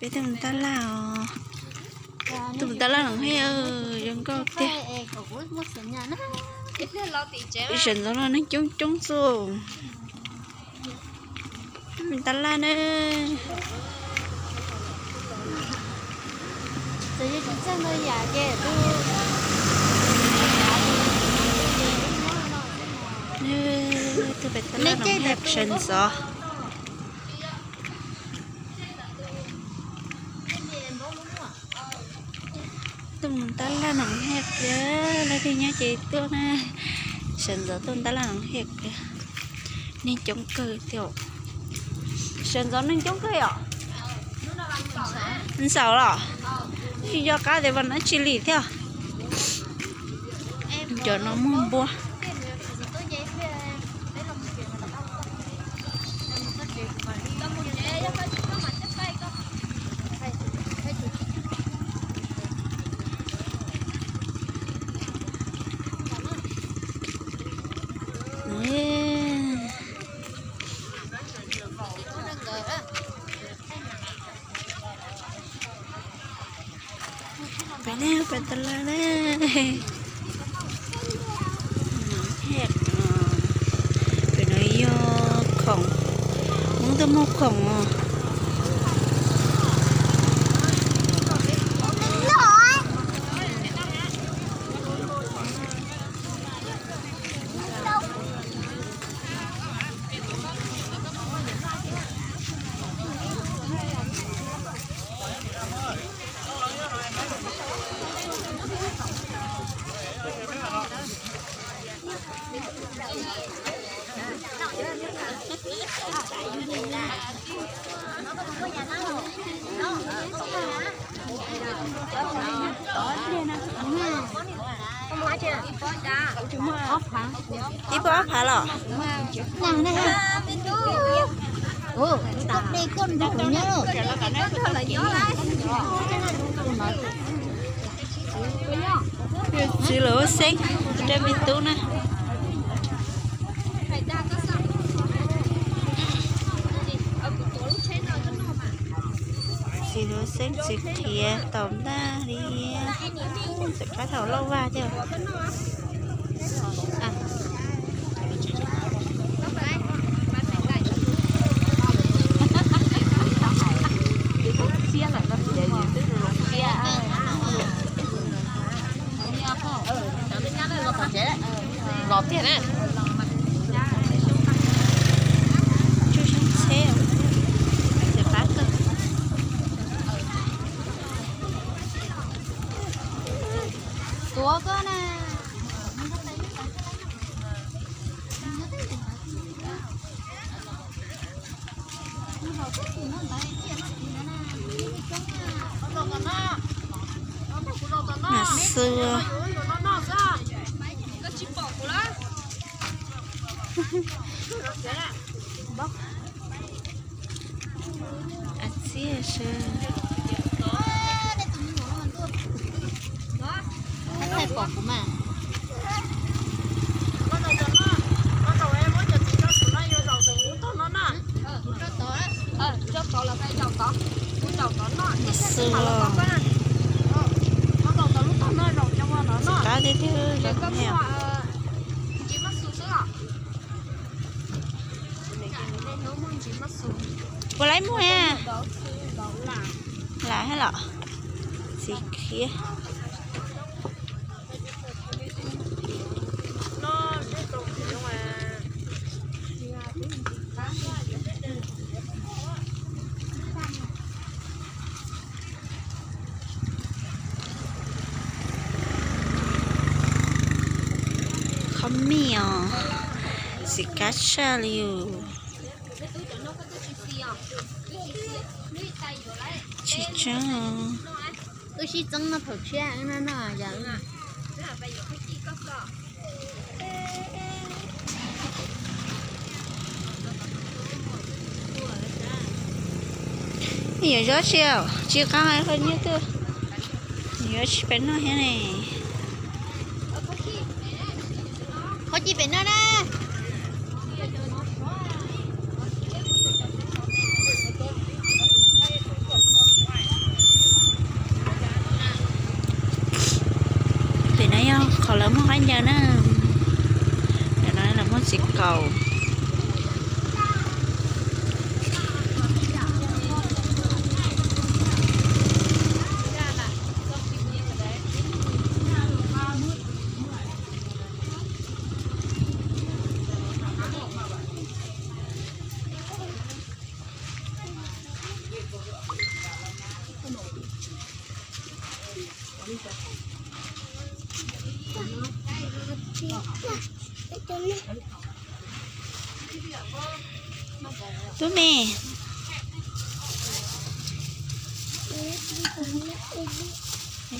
Tus mus tab laj os. Tus mus tab laj Loos Hej, zoo nkauj tiag. Sawv ntxov no neeg coob coob xwb. Tus mus tab laj na. Tus pem tab laj Loos Hej sawv ntxov. Tus mus tab laj Loos Hej pliag, leej twg nyob ces tuaj na. Sawv ntxov tus mus tab laj Loos Hej pliag. Neeg coob kawg thiab. Sawv ntxov neeg coob kawg yom. Ntxaum los? Tsis nco qab tias vas dab tsi li thiab. Cov no muag npua. Peb ne, peb tab laj ne. Pem no yog khoom, Hmoob tuaj muag khoom os. Ib puas ob phav los? Txiv lus xeeb, rau me tub na. Txiv lus xeeb txiv khiav tau ntag li. Txawm kab thaum lauj vaj thiab. Los tiag na. Tsuj xyoob tsheb, txiv qab kawg. Tuav koj na. Mas xwb. Txiab sawv. Thaij pom kuv mas. Xwb. Txiv qab thiab thiab zoo heev. Puas laib muag a? Lam hab los? Txiv khiav. Qhov mij os, xim kab tshaj li os. Tsis tseeb os. Wb sib txeeb noj thaum tshiab no no yog. Yuav zov tsi, tsis qab qhov nyiaj twg, yuav tsis pem noj thiab ne. Qhov tsis pem noj na. Lawv muaj qaib ncaws na, ntawm no lawv muaj txiv kaus. Tub me,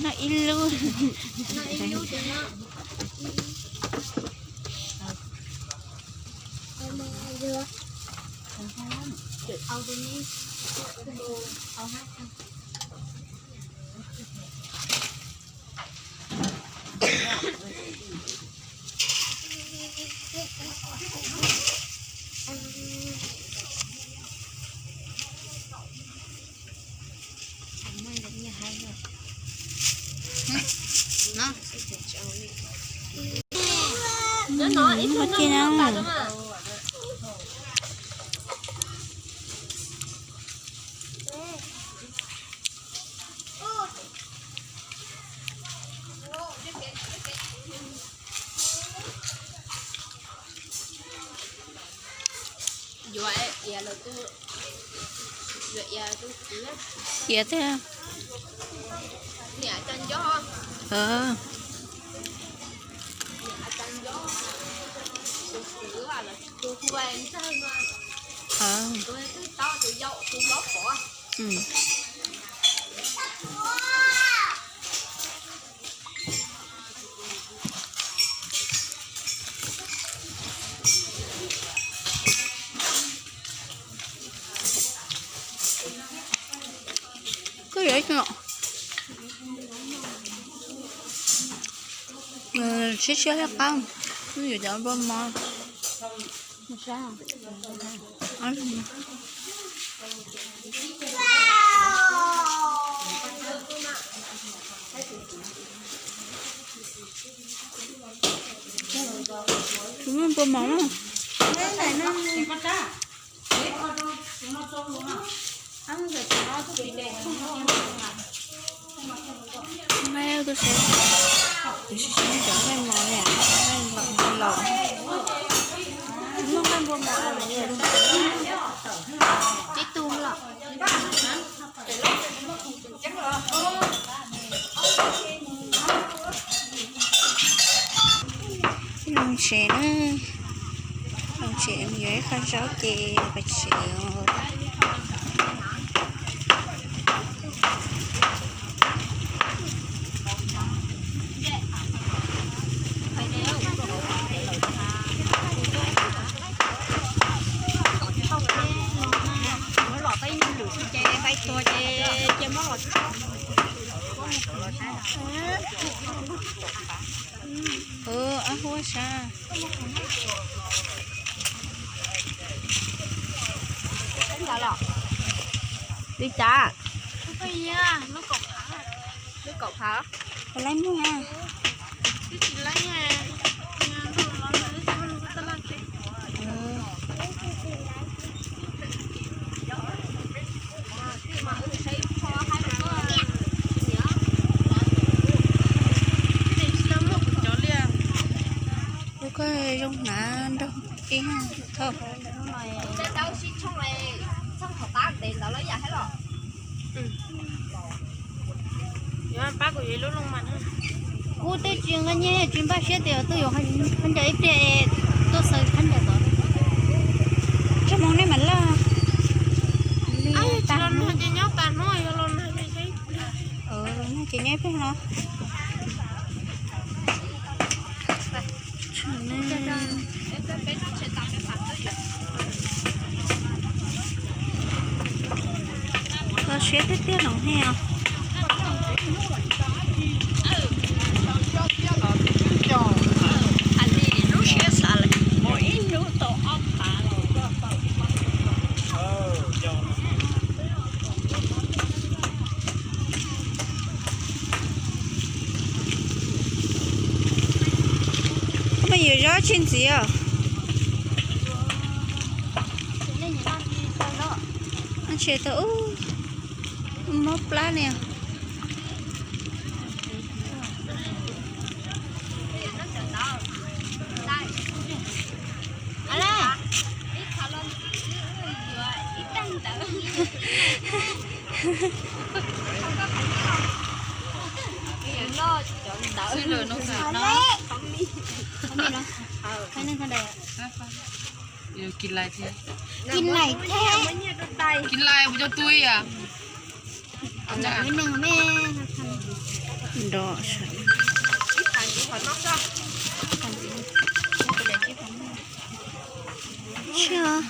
noj ib lub. Iav tiag. Koj yuav ib tug, siab siab thiab qab, yuav cov npua mov. Tus muaj npua mov na. Npaj tus seb, tus seb cov npua mov li, npua mov laus. Muaj npua mov li, tib tug los. Loo tsev na, loo tsev yuav ib qho zaub ces pais tsev. Ab huab sab. Li cas? Lub kaum phav. Puas laib muag? Ua koj zoo hnav nrog ib thauj. Kuv twb tsis nqa nyiaj tsis npaj siab tias twb yuav khaub ncaws ib pliag es tuaj xaws khaub ncaws tod. Tsis mus nej mam laj. Ces nyob ib pliag no. Kho siab tiag tiag no ne os. Lub siab xav lawm mus ib hnub tau ob phav. Yuav zob tsis ntxiv os. Tsis tau ub, mob plab li. Kis lais thiab. Kis lais thiab. Kis lais puas cov tui as? Nrov sawv. Tshiab.